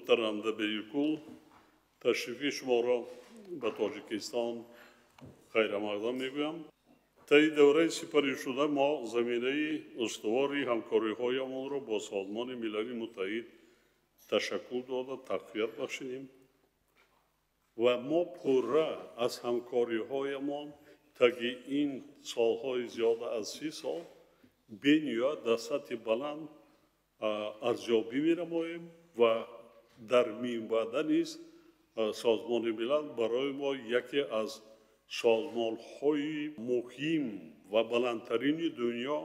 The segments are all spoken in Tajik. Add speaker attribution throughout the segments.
Speaker 1: Муҳтарам Дабиркул, ташрифи шуморо ба Тоҷикистон хайрамақдам мегӯям. Таи давраи сипаришуда мо заминаи устувори ҳамкориҳоямонро бо Созмони Милали Муттаҳид ташаккул дода, тақвият бахшидем ва мо пурра аз ҳамкориҳоямон таги ин солҳои зиёда аз 30 сол бениҳоят дар сатҳи баланд арзёбӣ менамоем ва дар минбаъда низ Созмони Милал барои мо яке аз созмонҳои муҳим ва баландтарини дунё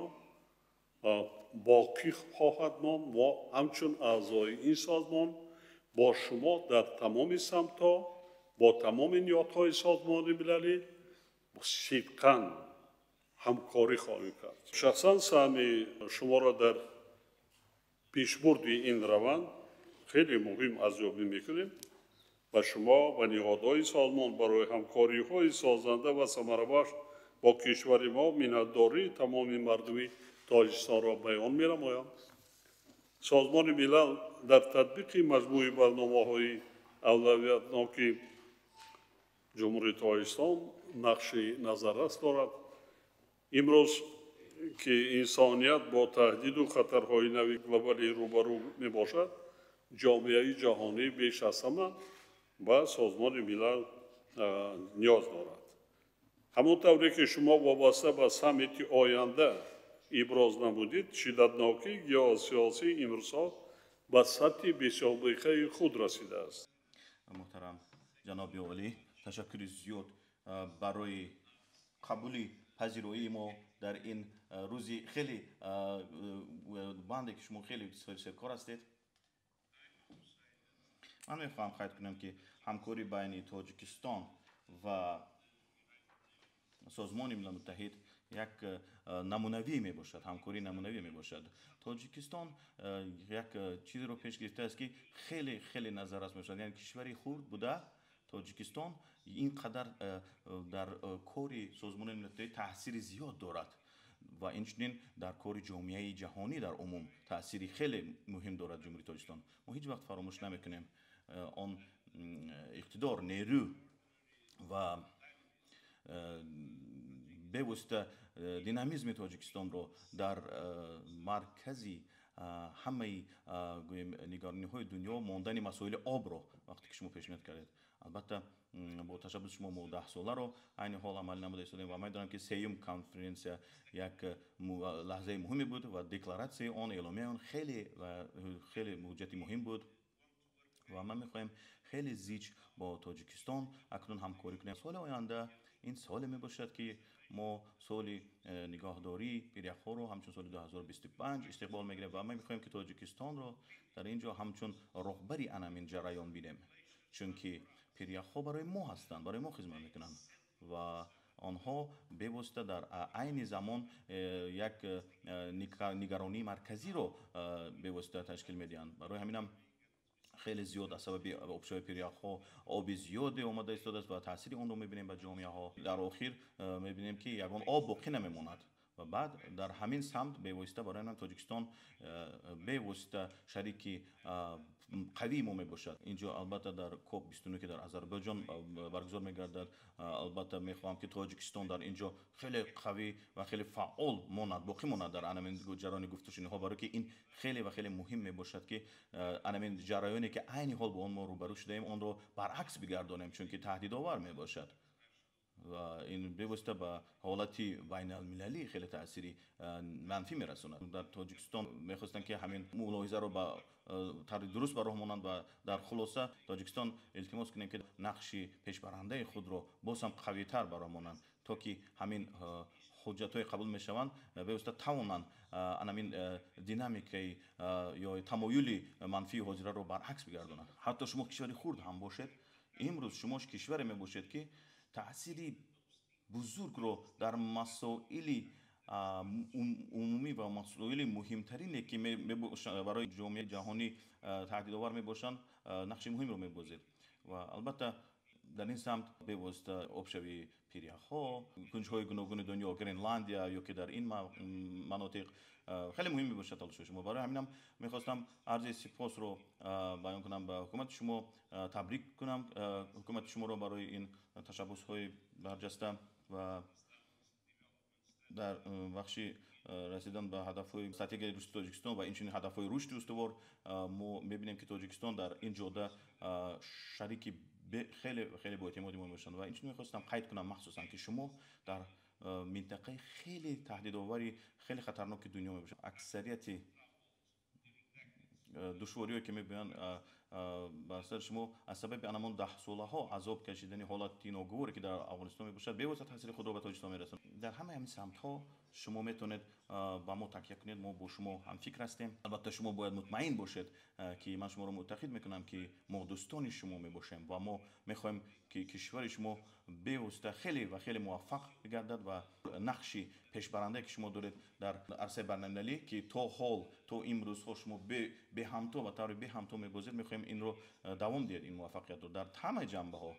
Speaker 1: боқӣ хоҳад монд. Мо ҳамчун аъзои ин созмон бо шумо дар тамоми самтҳо, бо тамоми ниҳодҳои Созмони Милалӣ сидқан ҳамкорӣ хоҳем кард. Шахсан саҳми шуморо дар пешбурди ин раванд хеле муҳим арзёбӣ мекунем ва шумо ва ниҳодҳои созмон барои ҳамкориҳои созанда ва самарабахш бо кишвари мо миннатдории тамоми мардуми Тоҷикистонро баён менамоям. Созмони Милал дар татбиқи маҷмӯи барномаҳои авлавиятноки Ҷумҳурии Тоҷикистон нақши назаррас дорад. Имрӯз ки инсоният бо таҳдиду хатарҳои нави глобалӣ рӯбарӯ мебошад, ҷомеаи ҷаҳонӣ беш аз ҳама ба Созмони Милал ниёз дорад. Ҳамон тавре ки шумо вобаста ба саммити оянда иброз намудид, шиддатнокии геосиёсӣ имрӯзҳо ба сатҳи бесобиқаи худ расидааст.
Speaker 2: Муҳтарам ҷаноби олӣ, ташаккури зиёд барои қабули пазироии мо дар ин рӯзи хеле банде ки шумо хеле серкор ҳастед. Ман мехоҳам қайд кунам, ки ҳамкорӣ байни Тоҷикистон ва Созмони Милали Муттаҳид як намунавӣ мебошад, ҳамкории намунавӣ мебошад. Тоҷикистон як чизеро пеш гирифтааст, ки хеле хеле назаррас мебошад, яъне кишвари хурд буда, Тоҷикистон ин қадар дар кори Созмони Милали Муттаҳид таъсири зиёд дорад ва инчунин дар кори ҷомеаи ҷаҳонӣ дар умум таъсири хеле муҳим дорад Ҷумҳурии Тоҷикистон. Мо ҳеҷ вақт фаромӯш намекунем он иқтидор, нерӯ ва бевосита динамизми Тоҷикистонро дар маркази ҳамаи, гӯем, нигарониҳои дунё мондани масоили обро, вақте ки шумо пешниҳод кардед. Албатта, бо ташаббуси шумо мо 10-соларо айни ҳол амалӣ намуда истодем ва медонам, ки сеюм конференсия як лаҳзаи муҳиме буд ва декларатсияи он, эъломияи он хеле хеле ҳуҷҷати муҳим буд ва ман мехоҳем хеле зич бо Тоҷикистон акнун ҳамкорӣ кунем. Соли оянда ин соле мебошад, ки мо соли нигоҳдории пиряхҳоро ҳамчун соли 2025 истиқбол мегирем ва ма мехоҳем, ки Тоҷикистонро дар ин ҷо ҳамчун роҳбари анамин ҷараён бинем, чунки пиряхҳо барои мо ҳастанд, барои мо хизмат мекунанд ва онҳо бевосита дар айни замон як нигаронии марказиро бевосита ташкил медиҳанд. Барои ҳаминам хеле зиёд аз сабаби обшавии пиряхҳо оби зиёде омада истодааст ва таъсири онро мебинем ба ҷомеаҳо. Дар охир мебинем, ки ягон об боқӣ намемонад ва баъд дар ҳамин самт бевосита барои ҳамин Тоҷикистон бевосита шарики қавии мо мебошад. Инҷо, албатта, дар КОП 29, ки дар Озарбойҷон баргузор мегардад, албатта, мехоҳам, ки Тоҷикистон дар ин ҷо хеле қавӣ ва хеле фаъол монад, боқӣ монад дар анамин ҷараёни гуфтушуниҳо, барое ки ин хеле ва хеле муҳим мебошад, ки анамин ҷараёне, ки айни ҳол бо он мо рӯбарӯ шудаем, онро баръакс бигардонем, чунки таҳдидовар мебошад ва ин бевосита ба ҳолати байналмилалӣ хеле таъсири манфӣ мерасонад. Дар Тоҷикистон мехостанд, ки ҳамин мулоҳизаро ба тарзи дуруст ба роҳ монанд ва дар хулоса Тоҷикистон илтимос кунем, ки нақши пешбарандаи худро боз ҳам қавитар ба роҳ монанд, то ки ҳамин ҳуҷҷатҳое қабул мешаванд, бевосита тавонанд анамин динамикаи ё тамоюли манфии ҳозираро баръакс бигардонанд. Ҳатто шумо кишвари хурд ҳам бошед, имрӯз шумо кишваре мебошед, ки таъсири бузургро дар масоили умумӣ ва масоили муҳимтарине, ки барои ҷомеаи ҷаҳонӣ таҳдидовар мебошанд, нақши муҳимро мебозед. Ва албатта, Дар ин самт бевосита обшавии пиряхҳо, кунҷҳои гуногуни дунё, Гренландия ё ки дар ин манотиқ хеле муҳим мебошад талошҳои шумо. Барои ҳаминам мехостам арзи сипосро баён кунам ба ҳукумати шумо, табрик кунам ҳукумати шуморо барои ин ташаббусҳои барҷаста ва дар бахши расидан ба ҳадафҳои стратегияи рушди Тоҷикистон ва инчунин ҳадафҳои рушди устувор. Мо мебинем, ки Тоҷикистон дар ин ҷода шарики хеле хеле боэътимоди мо мебошанд. Ва инчунин мехостам қайд кунам махсусан, ки шумо дар минтақаи хеле таҳдидовари, хеле хатарноки дунё мебошад. Аксарияти душвориҳое, ки мебиёянд ба сари шумо, аз сабаби анамон даҳсолаҳо азоб кашидани ҳолати ногуворе, ки дар Афғонистон мебошад, бевосита таъсири худро ба Тоҷикистон мерасонад. Дар ҳамаи ҳамин самтҳо шумо метавонед ба мо такя кунед, мо бо шумо ҳамфикр ҳастем. Албатта, шумо бояд мутмаин бошед, ки ман шуморо муттаҳид мекунам, ки мо дӯстони шумо мебошем ва мо мехоҳем, ки кишвари шумо бевосита хеле ва хеле муваффақ бигардад ва нақши пешбарандае, ки шумо доред дар арсаи байналмилалӣ, ки то ҳол, то имрӯзҳо шумо беҳамто, ба таври беҳамто мебозед, мехоҳем инро давом диҳед, ин муваффақиятро дар ҳамаи ҷанбаҳо.